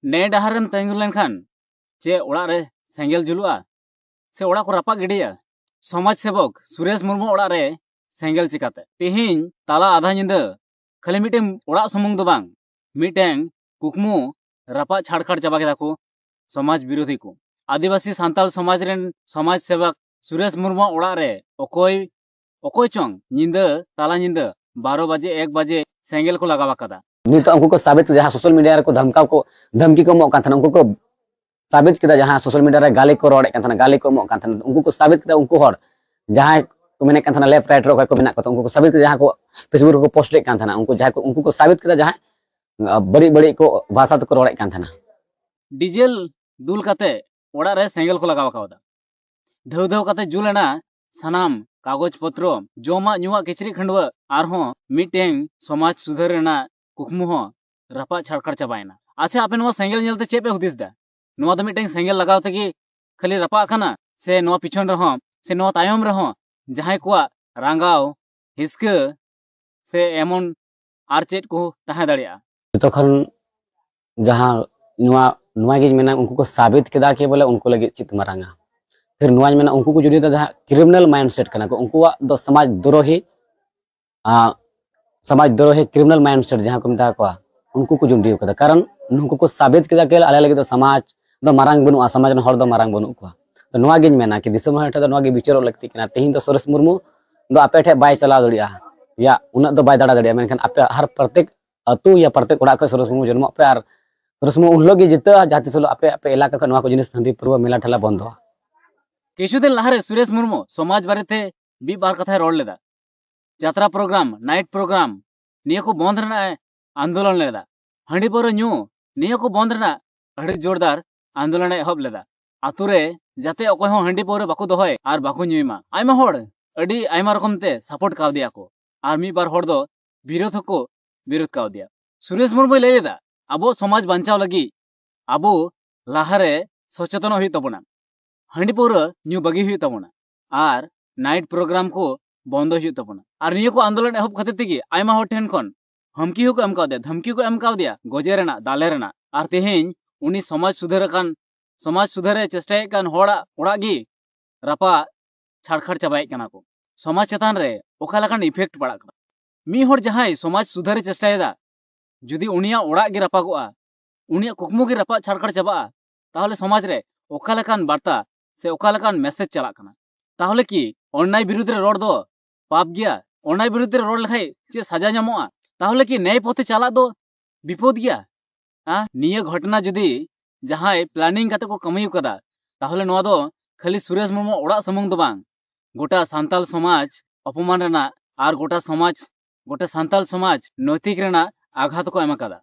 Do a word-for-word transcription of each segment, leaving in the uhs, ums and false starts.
ᱱᱮ ᱰᱟᱦᱟᱨ ᱨᱮᱢ ᱛᱤᱸᱜᱩ ᱞᱮᱱᱠᱷᱟᱱ ᱪᱮᱫ ᱚᱲᱟᱜ ᱨᱮ ᱥᱮᱸᱜᱮᱞ ᱡᱩᱞᱩᱜᱼᱟ ᱥᱮ ᱚᱲᱟᱜ ᱠᱚ ᱨᱟᱯᱟᱜ ᱜᱤᱰᱤᱭᱟ? ᱥᱚᱢᱟᱡᱽ ᱥᱮᱵᱚᱠ ᱥᱩᱨᱮᱥ ᱢᱩᱨᱢᱩ ᱚᱲᱟᱜ ᱨᱮ ᱥᱮᱸᱜᱮᱞ ᱪᱤᱠᱟᱹᱛᱮ? ᱛᱮᱦᱮᱧ ᱛᱟᱞᱟ ᱟᱫᱷᱟ ᱧᱤᱫᱟᱹ ᱠᱷᱟᱹᱞᱤ ᱢᱤᱫᱴᱮᱱ ᱚᱲᱟᱜ ᱥᱩᱢᱩᱝ ᱫᱚ ᱵᱟᱝ, ᱢᱤᱫᱴᱮᱱ ᱠᱩᱠᱢᱩ ᱨᱟᱯᱟᱜ ᱪᱷᱟᱲᱠᱷᱟᱲ ᱪᱟᱵᱟ ᱠᱮᱫᱟ ᱠᱚ ᱥᱚᱢᱟᱡᱽ ᱵᱤᱨᱳᱫᱷᱤ ᱠᱚ᱾ ᱟᱹᱫᱤᱵᱟᱹᱥᱤ ᱥᱟᱱᱛᱟᱲ ᱥᱚᱢᱟᱡᱽ ᱨᱮᱱ ᱥᱚᱢᱟᱡᱽ ᱥᱮᱵᱚᱠ ᱥᱩᱨᱮᱥ ᱢᱩᱨᱢᱩ ᱚᱲᱟᱜ ᱨᱮ ᱚᱠᱚᱭ ᱚᱠᱚᱭ ᱪᱚᱝ ᱧᱤᱫᱟᱹ, ᱛᱟᱞᱟ ᱧᱤᱫᱟᱹ ᱵᱟᱨᱚ ᱵᱟᱡᱮ, ᱮᱠ ᱵᱟᱡᱮ ᱥᱮᱸᱜᱮᱞ ᱠᱚ ᱞᱟᱜᱟᱣ ᱟᱠᱟᱫᱟ᱾ ᱱᱤᱛᱚᱜ ᱩᱱᱠᱩ ᱠᱚ ᱥᱟᱵᱤᱛ ᱠᱮᱫᱟ, ᱡᱟᱦᱟᱸ ᱥᱳᱥᱟᱞ ᱢᱤᱰᱤᱭᱟ ᱨᱮᱠᱚ ᱫᱷᱟᱢᱠᱟᱣ ᱠᱚ, ᱫᱷᱟᱢᱠᱤ ᱠᱚ ᱮᱢᱚᱜ ᱠᱟᱱ ᱛᱟᱦᱮᱱᱟ, ᱩᱱᱠᱩ ᱠᱚ ᱥᱟᱵᱤᱛ ᱠᱮᱫᱟ, ᱡᱟᱦᱟᱸ ᱥᱳᱥᱟᱞ ᱢᱤᱰᱤᱭᱟ ᱨᱮ ᱜᱟᱹᱞᱤ ᱠᱚ ᱨᱚᱲᱮᱫ ᱠᱟᱱ ᱛᱟᱦᱮᱱᱟ, ᱜᱟᱹᱞᱤ ᱠᱚ ᱮᱢᱚᱜ ᱠᱟᱱ ᱛᱟᱦᱮᱱᱟ, ᱩᱱᱠᱩ ᱠᱚ ᱥᱟᱵᱤᱛ ᱠᱮᱫᱟ᱾ ᱩᱱᱠᱩ ᱦᱚᱲ ᱡᱟᱦᱟᱸᱭ ᱠᱚ ᱢᱮᱱᱮᱫ ᱠᱟᱱ ᱛᱟᱦᱮᱱᱟ ᱞᱮᱯᱷᱴ ᱨᱟᱭᱤᱴ ᱨᱮ ᱚᱠᱚᱭ ᱠᱚ ᱢᱮᱱᱟᱜ ᱠᱚ ᱛᱟᱦᱮᱱᱟ, ᱩᱱᱠᱩ ᱠᱚ ᱥᱟᱵᱤᱛ ᱠᱮᱫᱟ, ᱡᱟᱦᱟᱸ ᱠᱚ ᱯᱷᱮᱥᱵᱩᱠ ᱨᱮᱠᱚ ᱯᱳᱥᱴ ᱮᱫ ᱠᱟᱱ ᱛᱟᱦᱮᱱᱟ, ᱩᱱᱠᱩ ᱡᱟᱦᱟᱸᱭ ᱠᱚ, ᱩᱱᱠᱩ ᱠᱚ ᱥᱟᱵᱤᱛ ᱠᱮᱫᱟ, ᱡᱟᱦᱟᱸᱭ ᱟᱸ, ᱵᱟᱹᱲᱤᱡ ᱵᱟᱹᱲᱤᱡ ᱠᱚ ᱵᱷᱟᱥᱟ ᱛᱮᱠᱚ ᱨᱚᱲᱮᱫ ᱠᱟᱱ ᱛᱟᱦᱮᱱᱟ᱾ ᱰᱤᱡᱮᱞ ᱫᱩᱞ ᱠᱟᱛᱮ ᱚᱲᱟᱜ ᱨᱮ ᱥᱮᱸᱜᱮᱞ ᱠᱚ ᱞᱟᱜᱟᱣ ᱟᱠᱟᱣᱫᱟ᱾ ᱫᱷᱟᱹᱣ ᱫᱷᱟᱹᱣ ᱠᱟᱛᱮ ᱡᱩᱞ ᱮᱱᱟ ᱥᱟᱱᱟᱢ ᱠᱟᱜᱚᱡᱽ ᱯᱚᱛᱨᱚ, ᱡᱚᱢᱟᱜ ᱧᱩᱣᱟᱜ, ᱠᱤᱪᱨᱤᱡ ᱠᱷᱟᱹᱰᱣᱟᱹᱜ, ᱟᱨᱦᱚᱸ ᱢᱤᱫᱴᱮᱱ ᱥᱚᱢᱟᱡᱽ ᱥᱩᱫᱷᱟᱹᱨ ᱨᱮᱱᱟᱜ ᱠᱩᱠᱢᱩ ᱦᱚᱸ ᱨᱟᱯᱟᱜ ᱪᱷᱟᱲᱠᱷᱟᱲ ᱪᱟᱵᱟᱭᱮᱱᱟ᱾ ᱟᱪᱪᱷᱟ, ᱟᱯᱮ ᱱᱚᱣᱟ ᱥᱮᱸᱜᱮᱞ ᱧᱮᱞᱛᱮ ᱪᱮᱫ ᱯᱮ ᱦᱩᱫᱤᱥ ᱮᱫᱟ? ᱱᱚᱣᱟ ᱫᱚ ᱢᱤᱫᱴᱮᱱ ᱥᱮᱸᱜᱮᱞ ᱞᱟᱜᱟᱣ ᱛᱮᱜᱮ ᱠᱷᱟᱹᱞᱤ ᱨᱟᱯᱟᱜ ᱠᱟᱱᱟ, ᱥᱮ ᱱᱚᱣᱟ ᱯᱤᱪᱷᱚᱱ ᱨᱮᱦᱚᱸ, ᱥᱮ ᱱᱚᱣᱟ ᱛᱟᱭᱚᱢ ᱨᱮᱦᱚᱸ ᱡᱟᱦᱟᱸᱭ ᱠᱚᱣᱟᱜ ᱨᱟᱸᱜᱟᱣ, ᱦᱤᱥᱠᱟᱹ ᱥᱮ ᱮᱢᱚᱱ ᱟᱨ ᱪᱮᱫ ᱠᱚ ᱛᱟᱦᱮᱸ ᱫᱟᱲᱮᱭᱟᱜᱼᱟ? ᱡᱚᱛᱚ ᱠᱷᱚᱱ ᱡᱟᱦᱟᱸ ᱱᱚᱣᱟ, ᱱᱚᱣᱟ ᱜᱤᱧ ᱢᱮᱱᱟ, ᱩᱱᱠᱩ ᱠᱚ ᱥᱟᱵᱤᱛ ᱠᱮᱫᱟ ᱠᱤ ᱵᱚᱞᱮ ᱩᱱᱠᱩ ᱞᱟᱹᱜᱤᱫ ᱪᱮᱫ ᱢᱟᱨᱟᱝᱟ᱾ ᱯᱷᱤᱨ ᱱᱚᱣᱟᱧ ᱢᱮᱱᱟ, ᱩᱱᱠᱩ ᱠᱚ ᱡᱩᱫᱤ ᱫᱚ ᱡᱟᱦᱟᱸ ᱠᱨᱤᱢᱤᱱᱟᱞ ᱢᱟᱭᱤᱱᱰ ᱥᱮᱴ ᱠᱟᱱᱟ ᱠᱚ, ᱩᱱᱠᱩᱣᱟᱜ ᱫᱚ ᱥᱚᱢᱟᱡᱽ ᱫᱨᱳᱦᱤ, ᱟᱸ, ᱥᱚᱢᱟᱡᱽ ᱫᱨᱳᱦᱤ ᱠᱨᱤᱢᱤᱱᱟᱞ ᱢᱟᱭᱤᱱᱰ ᱥᱮᱴ ᱡᱟᱦᱟᱸ ᱠᱚ ᱢᱮᱛᱟ ᱠᱚᱣᱟ, ᱩᱱᱠᱩ ᱠᱚ ᱡᱩᱱᱰᱤ ᱠᱟᱫᱟ᱾ ᱠᱟᱨᱚᱱ ᱱᱩᱠᱩ ᱠᱚ ᱥᱟᱵᱤᱛ ᱠᱮᱫᱟ ᱠᱤ ᱟᱞᱮ ᱞᱟᱹᱜᱤᱫ ᱫᱚ ᱥᱚᱢᱟᱡᱽ ᱫᱚ ᱢᱟᱨᱟᱝ ᱵᱟᱹᱱᱩᱜᱼᱟ, ᱥᱚᱢᱟᱡᱽ ᱨᱮᱱ ᱦᱚᱲ ᱫᱚ ᱢᱟᱨᱟᱝ ᱵᱟᱹᱱᱩᱜ ᱠᱚᱣᱟ᱾ ᱛᱚ ᱱᱚᱣᱟ ᱜᱤᱧ ᱢᱮᱱᱟ ᱠᱤ ᱫᱤᱥᱚᱢ ᱦᱚᱲ ᱴᱷᱮᱱ ᱫᱚ ᱱᱚᱣᱟ ᱜᱮ ᱵᱤᱪᱟᱹᱨᱚᱜ ᱞᱟᱹᱠᱛᱤ ᱠᱟᱱᱟ᱾ ᱛᱮᱦᱮᱧ ᱫᱚ ᱥᱩᱨᱮᱥ ᱢᱩᱨᱢᱩ ᱫᱚ ᱟᱯᱮ ᱴᱷᱮᱱ ᱵᱟᱭ ᱪᱟᱞᱟᱣ ᱫᱟᱲᱮᱭᱟᱜᱼᱟ, ᱭᱟ ᱩᱱᱟᱹᱜ ᱫᱚ ᱵᱟᱭ ᱫᱟᱬᱟ ᱫᱟᱲᱮᱭᱟᱜᱼᱟ, ᱢᱮᱱᱠᱷᱟᱱ ᱟᱯᱮ ᱦᱟᱨ ᱯᱨᱚᱛᱮᱠ ᱟᱹᱛᱩ ᱭᱟ ᱯᱨᱚᱛᱮᱠ ᱚᱲᱟᱜ ᱠᱷᱚᱱ ᱥᱩᱨᱮᱥ ᱢᱩᱨᱢᱩ ᱡᱚᱱᱢᱚᱜ ᱯᱮ ᱟᱨ ᱥᱩᱨᱮᱥ ᱢᱩᱨᱢᱩ ᱩᱱ ᱦᱤᱞᱳᱜ ᱜᱮ ᱡᱤᱛᱟᱹᱜᱼᱟ, ᱡᱟᱦᱟᱸ ᱛᱤᱥ ᱦᱤᱞᱳᱜ ᱟᱯᱮ, ᱟᱯᱮ ᱮᱞᱟᱠᱟ ᱠᱷᱚᱱ ᱱᱚᱣᱟ ᱠᱚ ᱡᱤᱱᱤᱥ ᱦᱟᱺᱰᱤ ᱯᱟᱹᱨᱣᱟᱹ ᱢᱮᱞᱟ ᱴᱷᱮᱞᱟ ᱵᱚᱱᱫᱚᱜᱼᱟ᱾ ᱠᱤᱪᱷᱩ ᱫᱤᱱ ᱞᱟᱦᱟᱨᱮ ᱥᱩᱨᱮᱥ ᱢᱩᱨᱢᱩ ᱥᱚᱢᱟᱡᱽ ᱵᱟᱨᱮᱛᱮ ᱢᱤᱫ ᱵᱟᱨ ᱠᱟᱛᱷᱟᱭ ᱨᱚᱲ ᱞᱮᱫᱟ᱾ ᱡᱟᱛᱨᱟ ᱯᱨᱳᱜᱨᱟᱢ, ᱱᱟᱭᱤᱴ ᱯᱨᱳᱜᱨᱟᱢ, ᱱᱤᱭᱟᱹ ᱠᱚ ᱵᱚᱱᱫ ᱨᱮᱱᱟᱜ ᱮ ᱟᱱᱫᱳᱞᱚᱱ ᱞᱮᱫᱟ᱾ ᱦᱟᱺᱰᱤ ᱯᱟᱹᱣᱨᱟᱹ ᱧᱩ, ᱱᱤᱭᱟᱹ ᱠᱚ ᱵᱚᱱᱫ ᱨᱮᱱᱟᱜ ᱟᱹᱰᱤ ᱡᱳᱨᱫᱟᱨ ᱟᱱᱫᱳᱞᱚᱱ ᱮ ᱮᱦᱚᱵ ᱞᱮᱫᱟ᱾ ᱟᱛᱳ ᱨᱮ ᱡᱟᱛᱮ ᱚᱠᱚᱭ ᱦᱚᱸ ᱦᱟᱺᱰᱤ ᱯᱟᱹᱣᱨᱟᱹ ᱵᱟᱠᱚ ᱫᱚᱦᱚᱭ ᱟᱨ ᱵᱟᱠᱚ ᱧᱩᱭ ᱢᱟ᱾ ᱟᱭᱢᱟ ᱦᱚᱲ ᱟᱹᱰᱤ ᱟᱭᱢᱟ ᱨᱚᱠᱚᱢ ᱛᱮ ᱥᱟᱯᱳᱨᱴ ᱠᱟᱣᱫᱮᱭᱟ ᱠᱚ ᱟᱨ ᱢᱤᱫ ᱵᱟᱨ ᱦᱚᱲ ᱫᱚ ᱵᱤᱨᱳᱫ ᱦᱚᱸᱠᱚ ᱵᱤᱨᱳᱫ ᱠᱟᱣᱫᱮᱭᱟ᱾ ᱥᱩᱨᱮᱥ ᱢᱩᱨᱢᱩᱭ ᱞᱟᱹᱭ ᱞᱮᱫᱟ, ᱟᱵᱚ ᱥᱚᱢᱟᱡᱽ ᱵᱟᱧᱪᱟᱣ ᱞᱟᱹᱜᱤᱫ ᱟᱵᱚ ᱞᱟᱦᱟᱨᱮ ᱥᱚᱪᱮᱛᱚᱱᱚᱜ ᱦᱩᱭᱩᱜ ᱛᱟᱵᱚᱱᱟ, ᱦᱟᱺᱰᱤ ᱯᱟᱹᱣᱨᱟᱹ ᱧᱩ ᱵᱟᱹᱜᱤ ᱦᱩᱭᱩᱜ ᱛᱟᱵᱚᱱᱟ ᱟᱨ ᱱᱟᱭᱤᱴ ᱯᱨᱳᱜᱨᱟᱢ ᱠᱚ ᱵᱚᱱᱫᱚ ᱦᱩᱭᱩᱜ ᱛᱟᱵᱚᱱᱟ᱾ ᱟᱨ ᱱᱤᱭᱟᱹ ᱠᱚ ᱟᱱᱫᱳᱞᱚᱱ ᱮᱦᱚᱵ ᱠᱷᱟᱹᱛᱤᱨ ᱛᱮᱜᱮ ᱟᱭᱢᱟ ᱦᱚᱲ ᱴᱷᱮᱱ ᱠᱷᱚᱱ ᱦᱟᱢᱠᱤ ᱦᱚᱸᱠᱚ ᱮᱢ ᱠᱟᱣᱫᱮᱭᱟ, ᱫᱷᱟᱢᱠᱤ ᱠᱚ ᱮᱢ ᱠᱟᱣᱫᱮᱭᱟ ᱜᱚᱡᱮ ᱨᱮᱱᱟᱜ, ᱫᱟᱞᱮ ᱨᱮᱱᱟᱜ᱾ ᱟᱨ ᱛᱮᱦᱮᱧ ᱩᱱᱤ ᱥᱚᱢᱟᱡᱽ ᱥᱩᱫᱷᱟᱹᱨ ᱟᱠᱟᱱ, ᱥᱚᱢᱟᱡᱽ ᱥᱩᱫᱷᱟᱹᱨᱮ ᱪᱮᱥᱴᱟᱭᱮᱫ ᱠᱟᱱ ᱦᱚᱲᱟᱜ ᱚᱲᱟᱜ ᱜᱮ ᱨᱟᱯᱟᱜ ᱪᱷᱟᱲᱠᱷᱟᱲ ᱪᱟᱵᱟᱭᱮᱫ ᱠᱟᱱᱟ ᱠᱚ᱾ ᱥᱚᱢᱟᱡᱽ ᱪᱮᱛᱟᱱ ᱨᱮ ᱚᱠᱟ ᱞᱮᱠᱟᱱ effect ᱯᱟᱲᱟᱜ ᱠᱟᱱᱟ? ᱢᱤᱫ ᱦᱚᱲ ᱡᱟᱦᱟᱸᱭ ᱥᱚᱢᱟᱡᱽ ᱥᱩᱫᱷᱟᱹᱨᱮ ᱪᱮᱥᱴᱟᱭᱮᱫᱟ, ᱡᱩᱫᱤ ᱩᱱᱤᱭᱟᱜ ᱚᱲᱟᱜ ᱜᱮ ᱨᱟᱯᱟᱜᱚᱜᱼᱟ, ᱩᱱᱤᱭᱟᱜ ᱠᱩᱠᱢᱩ ᱜᱮ ᱨᱟᱯᱟᱜ ᱪᱷᱟᱲᱠᱷᱟᱲ ᱪᱟᱵᱟᱜᱼᱟ, ᱛᱟᱦᱚᱞᱮ ᱥᱚᱢᱟᱡᱽ ᱨᱮ ᱚᱠᱟ ᱞᱮᱠᱟᱱ ᱵᱟᱨᱛᱟ ᱥᱮ ᱚᱠᱟ ᱞᱮᱠᱟᱱ message ᱪᱟᱞᱟᱜ ᱠᱟᱱᱟ? ᱛᱟᱦᱚᱞᱮ ᱠᱤ ᱚᱱᱱᱟᱭ ᱵᱤᱨᱩᱫᱽ ᱨᱮ ᱨᱚᱲ ᱫᱚ ᱯᱟᱯ ᱜᱮᱭᱟ? ᱚᱱᱱᱟᱭ ᱵᱤᱨᱩᱫᱽ ᱨᱮ ᱨᱚᱲ ᱞᱮᱠᱷᱟᱡ ᱪᱮᱫ ᱥᱟᱡᱟ ᱧᱟᱢᱚᱜᱼᱟ? ᱛᱟᱦᱚᱞᱮ ᱠᱤ ᱱᱮᱭ ᱯᱚᱛᱷᱮ ᱪᱟᱞᱟᱜ ᱫᱚ ᱵᱤᱯᱚᱫ ᱜᱮᱭᱟ? ᱦᱮᱸ, ᱱᱤᱭᱟᱹ ᱜᱷᱚᱴᱚᱱᱟ ᱡᱩᱫᱤ ᱡᱟᱦᱟᱸᱭ planning ᱠᱟᱛᱮ ᱠᱚ ᱠᱟᱹᱢᱤ ᱠᱟᱫᱟ, ᱛᱟᱦᱚᱞᱮ ᱱᱚᱣᱟ ᱫᱚ ᱠᱷᱟᱹᱞᱤ ᱥᱩᱨᱮᱥ ᱢᱩᱨᱢᱩ ᱚᱲᱟᱜ ᱥᱩᱢᱩᱝ ᱫᱚ ᱵᱟᱝ, ᱜᱚᱴᱟ ᱥᱟᱱᱛᱟᱞ ᱥᱚᱢᱟᱡᱽ ᱚᱯᱚᱢᱟᱱ ᱨᱮᱱᱟᱜ ᱟᱨ ᱜᱚᱴᱟ ᱥᱚᱢᱟᱡᱽ, ᱜᱚᱴᱟ ᱥᱟᱱᱛᱟᱞ ᱥᱚᱢᱟᱡᱽ ᱱᱳᱭᱛᱤᱠ ᱨᱮᱱᱟᱜ ᱟᱜᱷᱟᱛ ᱠᱚ ᱮᱢ ᱟᱠᱟᱫᱟ᱾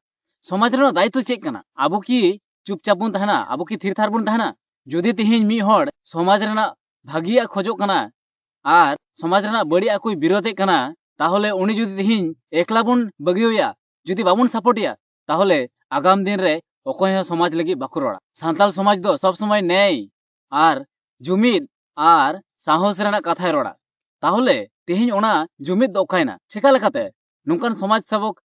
ᱥᱚᱢᱟᱡᱽ ᱨᱮᱱᱟᱜ ᱫᱟᱭᱤᱛᱛᱚ ᱪᱮᱫ ᱠᱟᱱᱟ? ᱟᱵᱚ ᱠᱤ ᱪᱩᱯᱪᱟᱯ ᱵᱚᱱ ᱛᱟᱦᱮᱱᱟ? ᱟᱵᱚ ᱠᱤ ᱛᱷᱤᱨ ᱛᱷᱟᱨ ᱵᱚᱱ ᱛᱟᱦᱮᱱᱟ? ᱡᱩᱫᱤ ᱛᱮᱦᱮᱧ ᱢᱤᱫ ᱦᱚᱲ ᱥᱚᱢᱟᱡᱽ ᱨᱮᱱᱟᱜ ᱵᱷᱟᱹᱜᱤᱭᱟᱜ ᱠᱷᱚᱡᱚᱜ ᱠᱟᱱᱟ ᱟᱨ ᱥᱚᱢᱟᱡᱽ ᱨᱮᱱᱟᱜ ᱵᱟᱹᱲᱤᱡᱟᱜ ᱠᱚᱭ ᱵᱤᱨᱳᱫᱮᱫ ᱠᱟᱱᱟ, ᱛᱟᱦᱚᱞᱮ ᱩᱱᱤ ᱡᱩᱫᱤ ᱛᱮᱦᱮᱧ ᱮᱠᱞᱟ ᱵᱚᱱ ᱵᱟᱹᱜᱤᱣᱟᱭᱟ, ᱡᱩᱫᱤ ᱵᱟᱵᱚᱱ support ᱮᱭᱟ, ᱛᱟᱦᱚᱞᱮ ᱟᱜᱟᱢ ᱫᱤᱱ ᱨᱮ ᱚᱠᱚᱭ ᱦᱚᱸ ᱥᱚᱢᱟᱡᱽ ᱞᱟᱹᱜᱤᱫ ᱵᱟᱠᱚ ᱨᱚᱲᱟ᱾ ᱥᱟᱱᱛᱟᱞ ᱥᱚᱢᱟᱡᱽ ᱫᱚ ᱥᱚᱵ ᱥᱚᱢᱚᱭ ᱱᱮᱭ ᱟᱨ ᱡᱩᱢᱤᱫ ᱟᱨ ᱥᱟᱦᱚᱥ ᱨᱮᱱᱟᱜ ᱠᱟᱛᱷᱟᱭ ᱨᱚᱲᱟ᱾ ᱛᱟᱦᱚᱞᱮ ᱛᱮᱦᱮᱧ ᱚᱱᱟ ᱡᱩᱢᱤᱫ ᱫᱚ ᱚᱠᱟᱭᱮᱱᱟ? ᱪᱮᱠᱟ ᱞᱮᱠᱟᱛᱮ ᱱᱚᱝᱠᱟᱱ ᱥᱚᱢᱟᱡᱽ ᱥᱮᱵᱚᱠ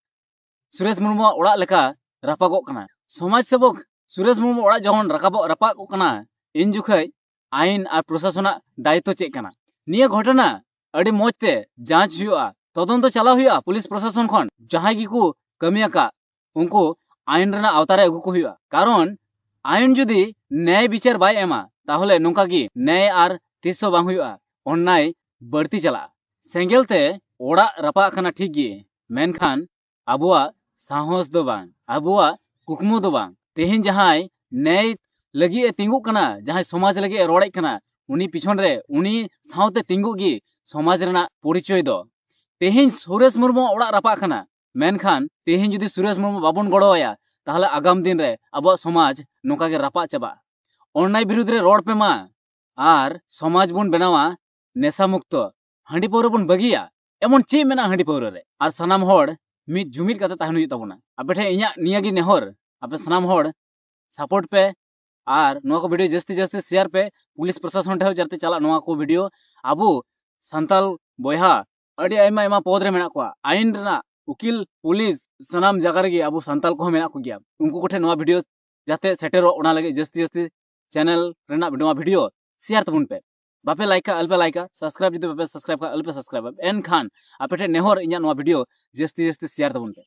ᱥᱩᱨᱮᱥ ᱢᱩᱨᱢᱩᱣᱟᱜ ᱚᱲᱟᱜ ᱞᱮᱠᱟ ᱨᱟᱯᱟᱜᱚᱜ ᱠᱟᱱᱟ? ᱥᱚᱢᱟᱡᱽ ᱥᱮᱵᱚᱠ ᱥᱩᱨᱮᱥ ᱢᱩᱨᱢᱩ ᱚᱲᱟᱜ ᱡᱚᱠᱷᱚᱱ ᱨᱟᱠᱟᱵᱚᱜ, ᱨᱟᱯᱟᱜᱚᱜ ᱠᱟᱱᱟ, ᱤᱱ ᱡᱚᱠᱷᱮᱡ ᱟᱭᱤᱱ ᱟᱨ ᱯᱨᱚᱥᱟᱥᱚᱱᱟᱜ ᱫᱟᱭᱤᱛᱛᱚ ᱪᱮᱫ ᱠᱟᱱᱟ? ᱱᱤᱭᱟᱹ ᱜᱷᱚᱴᱚᱱᱟ ᱟᱹᱰᱤ ᱢᱚᱡᱽ ᱛᱮ ᱡᱟᱸᱪ ᱦᱩᱭᱩᱜᱼᱟ, ᱛᱚᱫᱚᱱᱛᱚ ᱪᱟᱞᱟᱣ ᱦᱩᱭᱩᱜᱼᱟ᱾ ᱯᱩᱞᱤᱥ ᱯᱨᱚᱥᱟᱥᱚᱱ ᱠᱷᱚᱱ ᱡᱟᱦᱟᱸᱭ ᱜᱮᱠᱚ ᱠᱟᱹᱢᱤ ᱟᱠᱟᱫ, ᱩᱱᱠᱩ ᱟᱭᱤᱱ ᱨᱮᱱᱟᱜ ᱟᱣᱛᱟ ᱨᱮ ᱟᱹᱜᱩ ᱠᱚ ᱦᱩᱭᱩᱜᱼᱟ᱾ ᱠᱟᱨᱚᱱ ᱟᱭᱤᱱ ᱡᱩᱫᱤ ᱱᱮᱭ ᱵᱤᱪᱟᱹᱨ ᱵᱟᱭ ᱮᱢᱟ, ᱛᱟᱦᱚᱞᱮ ᱱᱚᱝᱠᱟ ᱜᱮ ᱱᱮᱭ ᱟᱨ ᱛᱤᱥ ᱦᱚᱸ ᱵᱟᱝ ᱦᱩᱭᱩᱜᱼᱟ, ᱚᱱᱱᱟᱭ ᱵᱟᱹᱲᱛᱤ ᱪᱟᱞᱟᱜᱼᱟ᱾ ᱥᱮᱸᱜᱮᱞ ᱛᱮ ᱚᱲᱟᱜ ᱨᱟᱯᱟᱜ ᱠᱟᱱᱟ ᱴᱷᱤᱠ ᱜᱮ, ᱢᱮᱱᱠᱷᱟᱱ ᱟᱵᱚᱣᱟᱜ ᱥᱟᱦᱚᱥ ᱫᱚ ᱵᱟᱝ, ᱟᱵᱚᱣᱟᱜ ᱠᱩᱠᱢᱩ ᱫᱚ ᱵᱟᱝ᱾ ᱛᱮᱦᱮᱧ ᱡᱟᱦᱟᱸᱭ ᱱᱮᱭ ᱞᱟᱹᱜᱤᱫ ᱮ ᱛᱤᱸᱜᱩᱜ ᱠᱟᱱᱟ, ᱡᱟᱦᱟᱸᱭ ᱥᱚᱢᱟᱡᱽ ᱞᱟᱹᱜᱤᱫ ᱮ ᱨᱚᱲᱮᱫ ᱠᱟᱱᱟ, ᱩᱱᱤ ᱯᱤᱪᱷᱚᱱ ᱨᱮ, ᱩᱱᱤ ᱥᱟᱶᱛᱮ ᱛᱤᱸᱜᱩᱜ ᱜᱮ ᱥᱚᱢᱟᱡᱽ ᱨᱮᱱᱟᱜ ᱯᱚᱨᱤᱪᱚᱭ ᱫᱚ᱾ ᱛᱮᱦᱮᱧ ᱥᱩᱨᱮᱥ ᱢᱩᱨᱢᱩᱣᱟᱜ ᱚᱲᱟᱜ ᱨᱟᱯᱟᱜ ᱠᱟᱱᱟ, ᱢᱮᱱᱠᱷᱟᱱ ᱛᱮᱦᱮᱧ ᱡᱩᱫᱤ ᱥᱩᱨᱮᱥ ᱢᱩᱨᱢᱩ ᱵᱟᱵᱚᱱ ᱜᱚᱲᱚ ᱟᱭᱟ, ᱛᱟᱦᱚᱞᱮ ᱟᱜᱟᱢ ᱫᱤᱱ ᱨᱮ ᱟᱵᱚᱣᱟᱜ ᱥᱚᱢᱟᱡᱽ ᱱᱚᱝᱠᱟ ᱜᱮ ᱨᱟᱯᱟᱜ ᱪᱟᱵᱟᱜᱼᱟ᱾ ᱚᱱᱱᱟᱭ ᱵᱤᱨᱩᱫᱽ ᱨᱮ ᱨᱚᱲ ᱯᱮ ᱢᱟ ᱟᱨ ᱥᱚᱢᱟᱡᱽ ᱵᱚᱱ ᱵᱮᱱᱟᱣᱟ ᱱᱮᱥᱟ ᱢᱩᱠᱛᱚ, ᱦᱟᱺᱰᱤ ᱯᱟᱹᱣᱨᱟᱹ ᱵᱚᱱ ᱵᱟᱹᱜᱤᱭᱟ᱾ ᱮᱢᱚᱱ ᱪᱮᱫ ᱢᱮᱱᱟᱜᱼᱟ ᱦᱟᱺᱰᱤ ᱯᱟᱹᱣᱨᱟᱹ ᱨᱮ? ᱟᱨ ᱥᱟᱱᱟᱢ ᱦᱚᱲ ᱢᱤᱫ ᱡᱩᱢᱤᱫ ᱠᱟᱛᱮ ᱛᱟᱦᱮᱱ ᱦᱩᱭᱩᱜ ᱛᱟᱵᱚᱱᱟ᱾ ᱟᱯᱮ ᱴᱷᱮᱱ ᱤᱧᱟᱹᱜ ᱱᱤᱭᱟᱹ ᱜᱮ ᱱᱮᱦᱚᱨ, ᱟᱯᱮ ᱥᱟᱱᱟᱢ ᱦᱚᱲ support ᱯᱮ ᱟᱨ ᱱᱚᱣᱟ ᱠᱚ video ᱡᱟᱹᱥᱛᱤ ᱡᱟᱹᱥᱛᱤ share ᱯᱮ᱾ ᱯᱩᱞᱤᱥ ᱯᱨᱚᱥᱟᱥᱚᱱ ᱴᱷᱮᱱ ᱦᱚᱸ ᱡᱟᱛᱮ ᱪᱟᱞᱟᱜ ᱱᱚᱣᱟ ᱠᱚ video᱾ ᱟᱵᱚ ᱥᱟᱱᱛᱟᱞ ᱵᱚᱭᱦᱟ ᱟᱹᱰᱤ ᱟᱭᱢᱟ ᱟᱭᱢᱟ ᱯᱚᱫᱽ ᱨᱮ ᱢᱮᱱᱟᱜ ᱠᱚᱣᱟ, ᱟᱭᱤᱱ ᱨᱮᱱᱟᱜ ᱩᱠᱤᱞ, ᱯᱩᱞᱤᱥ, ᱥᱟᱱᱟᱢ ᱡᱟᱭᱜᱟ ᱨᱮᱜᱮ ᱟᱵᱚ ᱥᱟᱱᱛᱟᱞ ᱠᱚᱦᱚᱸ ᱢᱮᱱᱟᱜ ᱠᱚᱜᱮᱭᱟ᱾ ᱩᱱᱠᱩ ᱠᱚᱴᱷᱮᱱ ᱱᱚᱣᱟ ᱵᱷᱤᱰᱤᱭᱳ ᱡᱟᱛᱮ ᱥᱮᱴᱮᱨᱚᱜ, ᱚᱱᱟ ᱞᱟᱹᱜᱤᱫ ᱡᱟᱹᱥᱛᱤ ᱡᱟᱹᱥᱛᱤ ᱪᱮᱱᱮᱞ ᱨᱮᱱᱟᱜ ᱱᱚᱣᱟ ᱵᱷᱤᱰᱤᱭᱳ ᱥᱮᱭᱟᱨ ᱛᱟᱵᱚᱱ ᱯᱮ᱾ ᱵᱟᱯᱮ ᱞᱟᱭᱤᱠᱟ, ᱟᱞᱚᱯᱮ ᱞᱟᱭᱤᱠᱟ᱾ ᱥᱟᱵᱥᱠᱨᱟᱭᱤᱵ ᱡᱩᱫᱤ ᱵᱟᱯᱮ ᱥᱟᱵᱥᱠᱨᱟᱭᱤᱵ ᱠᱷᱟᱱ, ᱟᱞᱚᱯᱮ ᱥᱟᱵᱥᱠᱨᱟᱭᱤᱵᱟ᱾ ᱮᱱᱠᱷᱟᱱ ᱟᱯᱮ ᱴᱷᱮᱱ ᱱᱮᱦᱚᱨ, ᱤᱧᱟᱹᱜ ᱱᱚᱣᱟ ᱵᱷᱤᱰᱤᱭᱳ ᱡᱟᱹᱥᱛᱤ ᱡᱟᱹᱥᱛᱤ ᱥᱮᱭᱟᱨ ᱛᱟᱵᱚᱱ ᱯᱮ᱾